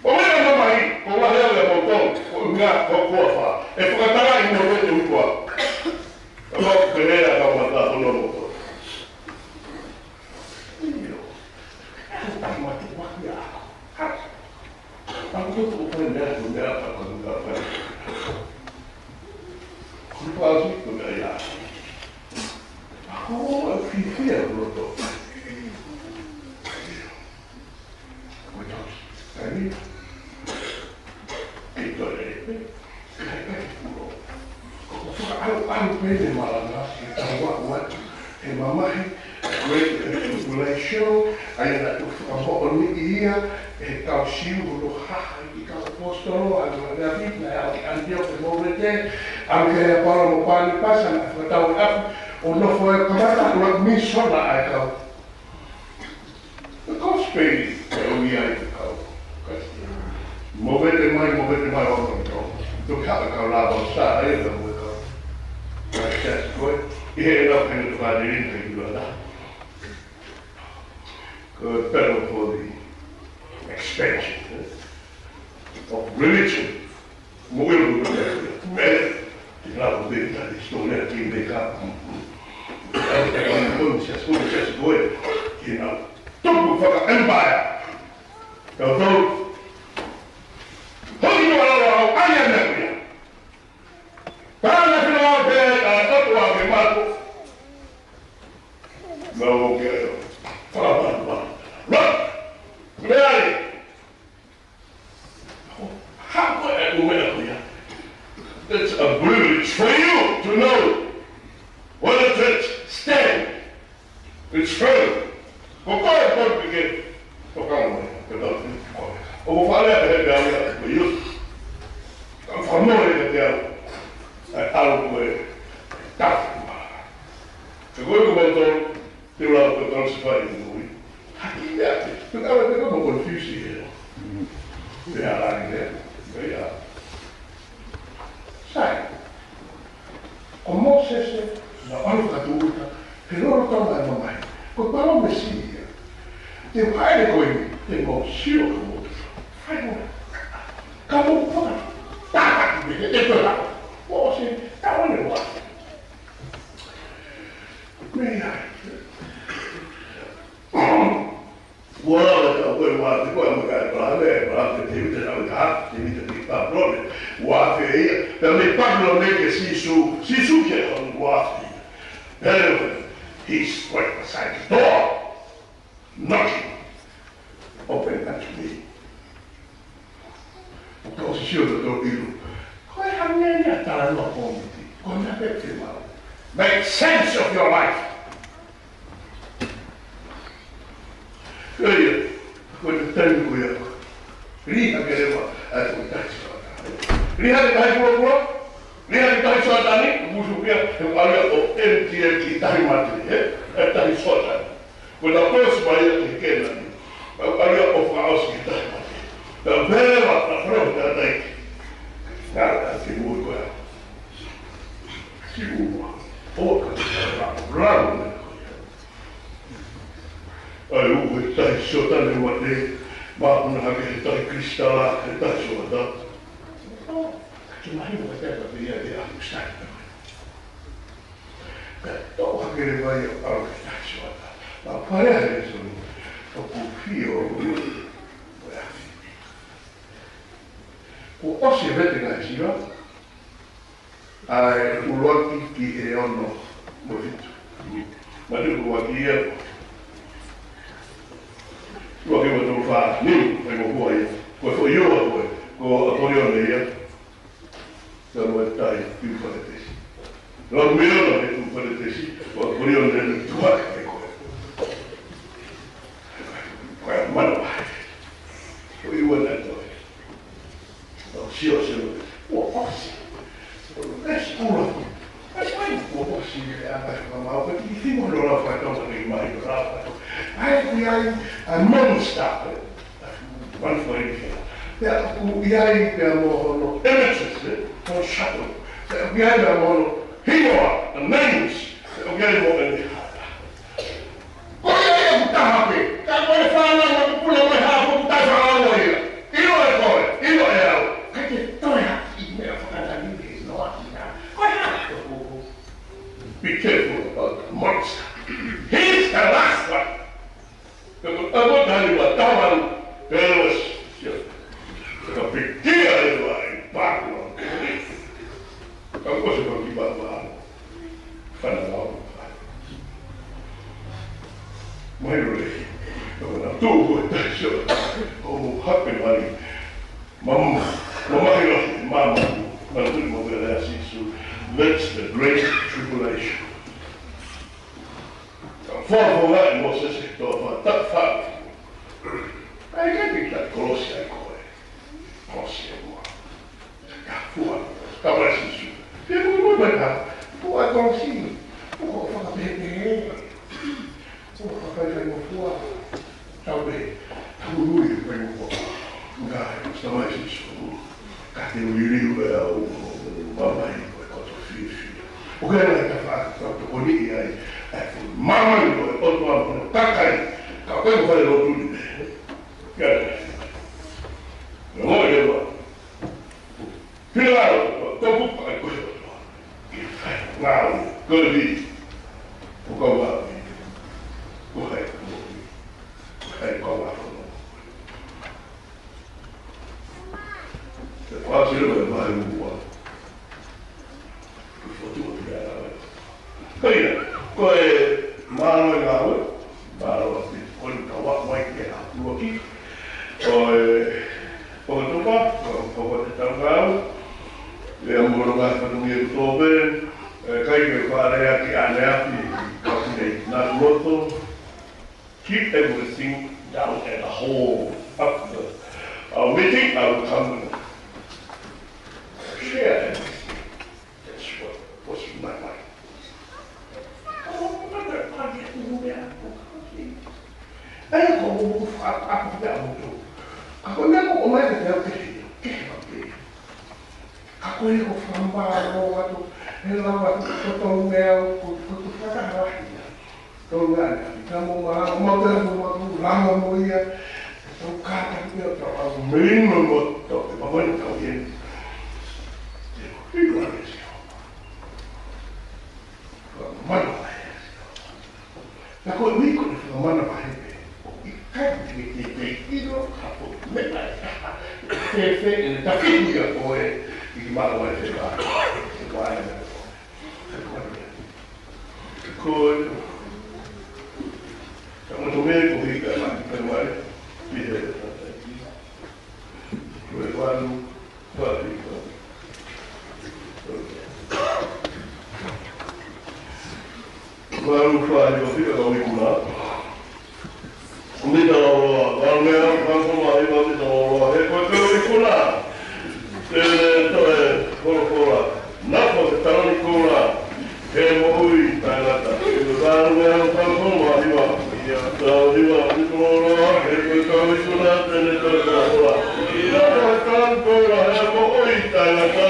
ʻO meʻa mamahi, ko lahi au ia mo tau, ko ngā, ko kua fā. ʻE fakatala i mo te ui kua. Ka mau ke lea ka mata hono mo tau. ʻIo. ʻE, tahi mate wahi a. Ha. Taku ko ko fai meʻa ko meʻa ka ko ngā fai. Tasi, ko e meʻa ia. Ko e fiefia loto. Ko e toki. Ai, ʻi tole. Ko e fakaʻalu, ʻalu pē ʻene malanga, ʻi he tau ua ua. He mamahi, great tribulation, ʻa ia naʻe tuku fakamoʻoniʻi ia ʻe he kau Siu hono hā ʻi he kau ʻaposetolo, ʻa ia naʻe ʻalu ki ʻAntioko he Mōmete, ʻalu ki ai Paula mo Panepasi, naʻe fakatau ʻi ʻapi, ʻo nofo ʻo kamata ʻa e misona ʻa e kau. The gospel, ʻe ʻomi ai ʻe he kau. Mōmete mai, mōmete mai, ʻo kamata. Toki haʻu e kau lava ʻo sā, ʻa ia naʻe mo e kau. Ka e siasi ko ē, ʻi heʻenau pehē ʻoku tokāteline ʻi he ʻuluaki. Ko e battle for the expansion, eh, of religion. Mo e ʻulu ko e, eh, ʻi he lava pē ʻi he hisitōlia ki he meka. Ko e siasi, ko e siasi ko ē, ki he nau tupu faka-empire. Kau tau. Hoi no ala au, ai ana ko ia. Pāna fila au pē, ʻa e ʻOtua ke mako. Mau ke ai. Pala, pala, pala. Look! Mea ai. Hako e ʻumeʻa ko ia. It's a privilege for you to know where the church stand. It's firm. Ko koe, ko koe ke tokanga mai. Ko tau ki koe. ʻOku fale ʻa he pea ia ko ia. Ka famo e pea. Ai, ʻalu ko e. Tafu. Ko koe ko koe. Te u lau ko tau se fai ni ui. Haki mea te. Te kala te kama confuse he. Te ala ni mea. Mea ia. Sai. Ko Mōsese, naʻe ʻalu fakatūʻuta, he lolotonga e mamahi. Ko e palōmesi ia. Te u haʻele ko eni, te mau sio ka mo. Fai mo. Ka mo pona. Tātaki me he, e pela. Mōsese, ka wane wa. Mea ia. Ua lau e kau ko e ua te ko e maka e Palame, e Palame te ute lau e ka, te ute ki Papilone. Ua te ia, pea mei Papilone ki Sīsū, Sīsū ki he ua te ia. Pea he's right beside the door, knocking. Open unto me. ʻOku tau sio ʻo tau ʻilo. Ko e hangē ni ʻa e talanoa pōmiti. Ko e meʻa pē te mau. Make sense of your life. Ko ia, ko e taimi ko ia. Lī hake leva, ʻa e ko e tahi soata. Lī hake tahi pulopula. Lī hake tahi soata ni, musu pia, he ʻalu ia ʻo M T L ki tahi mate, ē? ʻE tahi soata. Ko e tau ʻosi mai ia ki Kēnani. Ka ʻoku ʻalu ia ʻo fakaʻosi ki tahi mate. Ka pēlā, ka pēlā, ka taiki. Ka, ka ke mui ko ia. Siʻi ua. ʻO ka, ka, ka, ka, ka, ka, ʻAi, ʻo he tahi soata ni mate, māpuna hake he tahi kilisitala, he tahi soata. Ke mahino ka te aka pē ia te aku sai. Ka tō hake le vai au au ke tahi soata. Ma pare a le soni, o kufio, o kufio. Ko ʻosi e vete ngaahi siva, ʻa e ʻuluaki ki he ono mo e fitu. Mate ʻuluaki ia. ʻUluaki mo e tolu fā, niu, ʻai mo kua ia. Ko e foʻi ua ko e, ko ʻApolonia ia. Tau e tahi Tiufaletesi. Lau mea la he Tiufaletesi, ko ʻApolonia ni tuake ko e. Ko e mana. Ko e ua na ko e. Sio, sio. Ua ʻosi. Esi ua. Esi mai ua ʻosi e anga ka mau ka tiki fimo lo la fa tau ka tiki mai lo la fa tau. ʻAi, ʻi ai a monster. One for it. Pea ʻoku ʻi ai pea mo hono images, eh? Hono shadow. Pea ʻoku ʻi ai pea mo hono hingoa, the names. Pea ʻoku ʻi ai mo e Ko ia ia ʻoku taha pē. Ka ko e fānau ʻoku pule mo e hā ʻoku taha fānau ia. ʻIlo ʻe koe, ʻilo ʻe au. Ka ke toe haʻi meʻa fakanani ke noa ina. Ko e hā ʻoku. Be careful about the monster. He's the last one. Ka ko e tani wa tawan. Pelos. Ka pikia e wa i Papilone. Ka ko se pa ki Papilone. Tui mo pele a Sīsū. That's the great tribulation. Fōfō mai Mōsese, tō fa, ta fa. ʻAi ke kita kolosi ai koe. Kolosi ai koe. Ka fua, ka mai Sīsū. Ke mui mui mai ka, fua kolosi. Fua fakapepe. Fua fakapepe mo fua. Tau pē, tau ui pē mo fua. Ngā, sa mai Sīsū. Ka te ui liu e au, mamai ko e koto fifi. ʻO ke ʻai ka fa, ka tokoni ai. ʻAi, mamai ko e koto a mo kakai. Ka pē mo fai lotu ni. Ke ʻai. Ngoi e wa. Pila, tō kupa ai ko e ʻOtua. Ngāue, ko e vi. Ko kau ngāue. Ko hai, ko hai, ko ngāue. Te pāsilo e mahi mua. Ko e fotu o te mea ngāue. Ko ia, ko e mālō e ngāue, mālō ʻaupito, ko e kau a mai ke a tuaki. Ko e, ko e topa, ko e, ko e te tau ngāue. E a moro ngā fatongia ku tōpe, e kai ke whare a ki ane api, ka ki nei, nā loto. Keep everything down at the hall. After our meeting, I will come and share everything. That's what was in my mind. ʻAi, ko e, ko e, ko e, ko e, ko e, ko e, ka ko e meʻa ko e ʻomai ke te au ke he, ke he mape. Ka ko e ko e fakamālō atu, he lau atu, ko tau meʻa, ko, ko, ko fakahalahi ia. Tau ngā ia, i ka mo mā, mo te mo mā, mo lama mo ia, tau kātaki ia, tau au, meino mo, tau te pamani tau ia. Te ko, i ko ane si. Fakamana vahe. Na ko e ui ko e fakamana vahe pē. ʻIkai te ke te ʻilo ha ko e meʻa ʻe taha. Fēfē ʻene tafiku ia ko e ʻi mālō e fēfā. Ko e ane ko e. Ko e. Ka mo to me ko hika ma ki pe mai. Pi he. Ko e vanu. Valu fā hiva fika ka ui kuna. Mita loloa, valu mea, valu fā hiva mita loloa, he ko e ui kuna. Te ne toe folofola, na ko e taloni kuna. He moʻui taʻengata. Valu mea, valu fā hiva. Ia, valu hiva, mita loloa, he ko e ui kuna, te ne toe folofola. Na ko e taloni kuna, he moʻui taʻengata.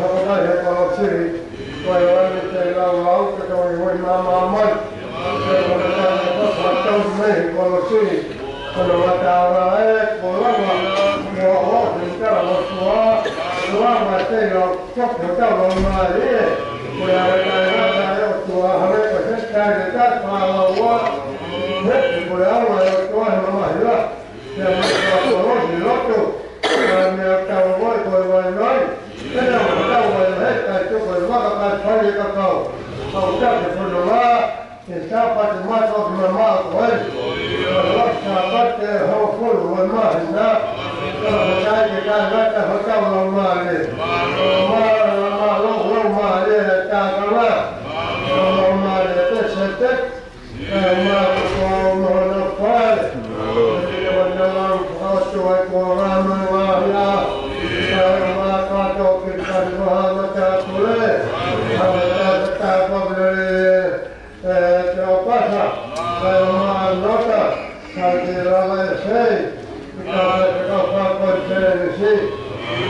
Hoko mai he kolosi, ko e ʻoange te lau au ke tau i hoi māmā mai. Ke tau i hoi māmā mai, ko e tau mei he kolosi. Ko hono mataala ē, ko lava, ko o, ko e kala ʻOtua, lava te lau, ko ke tau lau mai ē. Ko e ʻalu e taʻengata ʻa e ʻOtua, hale ko e taʻengata, palaua, he ko e ʻalu e ʻOtua, he mamahi la. Pea mo e kolosi loto, ka meʻa tau vai, ko e vai vai. Pea mo tau vai vai, kai tuku e vaka kai fai e kakau. Kau ta ke fononga, ke Sāpate mātuʻaki mamaʻo ko ē. Ko e Sāpate hongofulu ʻo e māhina. Ka ko e kai ke kai ngata hotau laumālie. Mālō, mālō, laumālie, tākanga. Laumālie, te se te. Kae ʻumaʻā ko e moʻui ʻa e fale. Kae ʻumaʻā ko e ngaahi ʻaho. Kae ʻumaʻā kātoa ki he kani maha matāpule. Kae ʻumaʻā kātoa ki he, ē, te o pasa. Kae ʻumaʻā nota. Kae ke lava e sei. Kae ke kau fakakonifelenisī.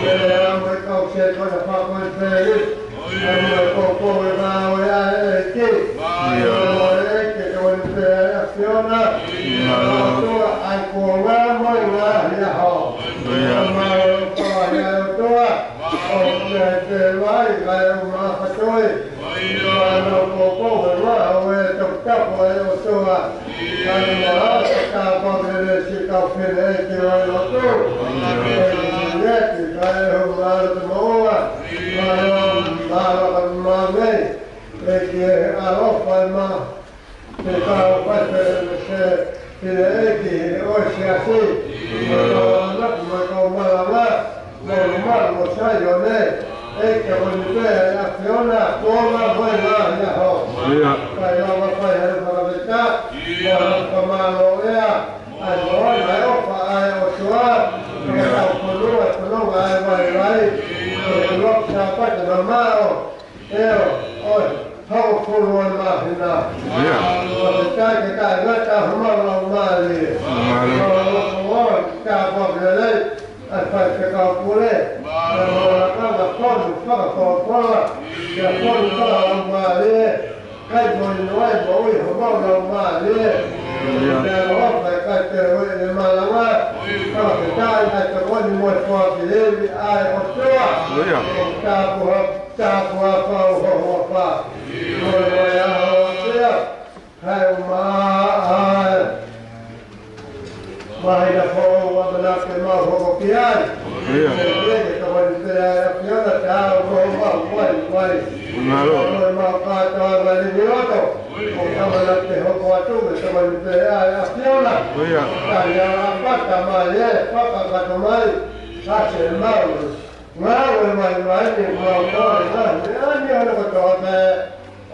Kae ʻumaʻā kau sei kau fakakonifelenisī. Kae ʻumaʻā ko e kau e ngāue ʻa e ʻEiki. ʻIo. Ko e ʻEiki, ko e pē ʻa e ʻAfiona. ʻIo. ʻOtua ʻa e kuonga mo e ngaahi ʻaho. ʻIo. Kae ʻumaʻā ko e ʻOtua. ʻO ke te vai, kae ʻumaʻā kātoa. ʻIo. Ko e kau e ngāue toputapu ʻa e ʻOtua. Kae ʻumaʻā, ka pau ke ne si kau fine ʻEiki ʻo e lotu. ʻEiki Sione, kae ʻumaʻā te moua. Mālō, mālō ka mane. ʻEiki ʻalofa ma. Te kau fai pē se fine ʻEiki ʻo e siasi. Mo e kau ʻamanaki, mo e kau malanga. Mo e malu ʻo Saione, ʻEiki ko e pē ʻa e ʻAfiona, kuonga mo e ngaahi ʻaho. ʻIo. Kae lava fai ha fakafetaʻi, mo ha fakamālō ʻEiki, ʻa e moana ʻa e ʻofa ʻa e ʻOtua, ʻio, ke tau fonua, fonua ʻa e vaivai, ʻo e loki Sāpate mamaʻo, ʻio, ʻo e hongofulu ʻo e māhina. ʻIo. Fakafetaʻi ke taʻengata homau laumālie. Mālō. Mālō, ʻo, ʻo, ka pau ke lelei, ʻa e faifekau pule. Mālō. Mālō, ka fonu fakafolofola. Ka fonu fakalaumālie. Kae moʻui noa e moʻui homau laumālie. ʻIo. Pea ʻofa ʻa e kakai te u ʻi he malanga. Fakafetaʻi ʻa e tokoni mo e foaki lelei ʻa e ʻOtua. ʻIo. ʻO tāpuha Tāpuaki pau ho huafa. Ko e ʻaho ʻaupito. Kae ʻumaʻā ʻa e māhina foʻou ʻamanaki ke mau hoko ki ai. ʻIo. Ke ke tokoni pē ʻa e ʻAfiona ke tau ko mau mai mai. Mālō. Ko mau kātoa mai ni loto. ʻO ʻamanaki ke hoko atu ke tokoni pē ʻa e ʻAfiona. ʻIo. Kae ʻalu pata mai ē, fakakakato mai. Ka ke mau. Ngāue mai mai ke mau kole mai. Meʻa ni ʻa e kotoa pē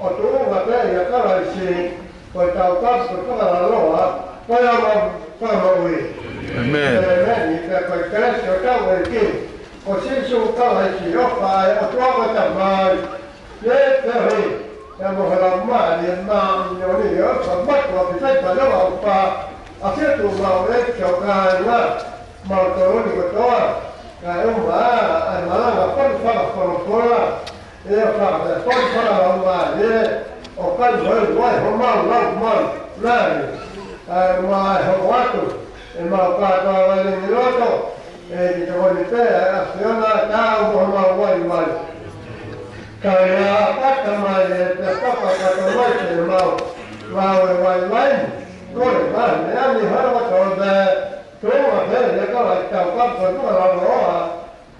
ʻo tuʻunga pē ʻia Kalaisi, ko e taukapo, ko e fakalaloa, ko e ʻAlo, ko e Moʻui. ʻĒmeni. ʻĒmeni. Pea ko e kelesi ʻa hotau ʻEiki ko Sīsū Kalaisi, ʻofa ʻa e ʻOtua ko e Tamai, ʻa e feohi, pea mo e Laumālie Māʻoniʻoni, ʻofa mātuʻaki fai pē ʻa e ʻofa, ʻa e tuʻu mau ʻEiki ʻo kāinga, mautolu ni kotoa, kae ʻumaʻā ʻa e malanga fonu fakafolofola, ʻio fakafonu fakalaumālie, ʻo kai vaivai homau laumālie, kae ʻumaʻā ʻa e hoko atu ʻemau kātoa vale ni loto, ʻEiki tokoni pē ʻa e ʻAfiona, tau mo homau vaivai. Kae ʻalu pata mai ē, pea fakakakato mai ke mau ngāue vaivai, kole mai, meʻa ni hana kotoa pē, tuʻunga pē ʻia Kalaisi, taukapo ko e fakalaloa,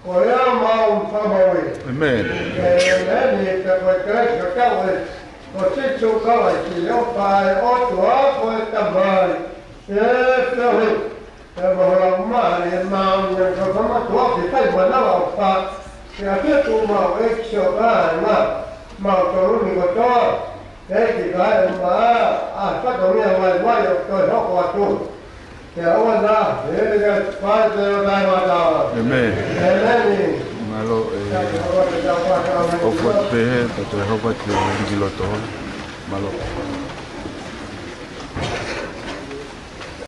ko e ʻAlo mo e Fakamoʻui. ʻĒmeni. ʻĒmeni. Pea ko e kelesi ʻa hotau ʻEiki ko Sīsū Kalaisi, ʻofa ʻa e ʻOtua ko e Tamai, ʻa e feohi, pea mo e Laumālie Māʻoniʻoni, ʻofa mātuʻaki fai pē ʻa e ʻofa, ke ʻafio tuʻu mau ʻEiki ʻo kāinga, mautolu ni kotoa, ʻEiki kae ʻumaʻā ʻa e fatongia vaivai ʻoku toe hoko atu. Pea ʻoua naʻa hili ke fai pē ʻo taʻengata. ʻĒmeni. ʻĒmeni. Mālō ē. Kae ʻoua te tau fakatau. ʻOku ʻi ai pē he, ka toe hoko atu ki loto. Mālō.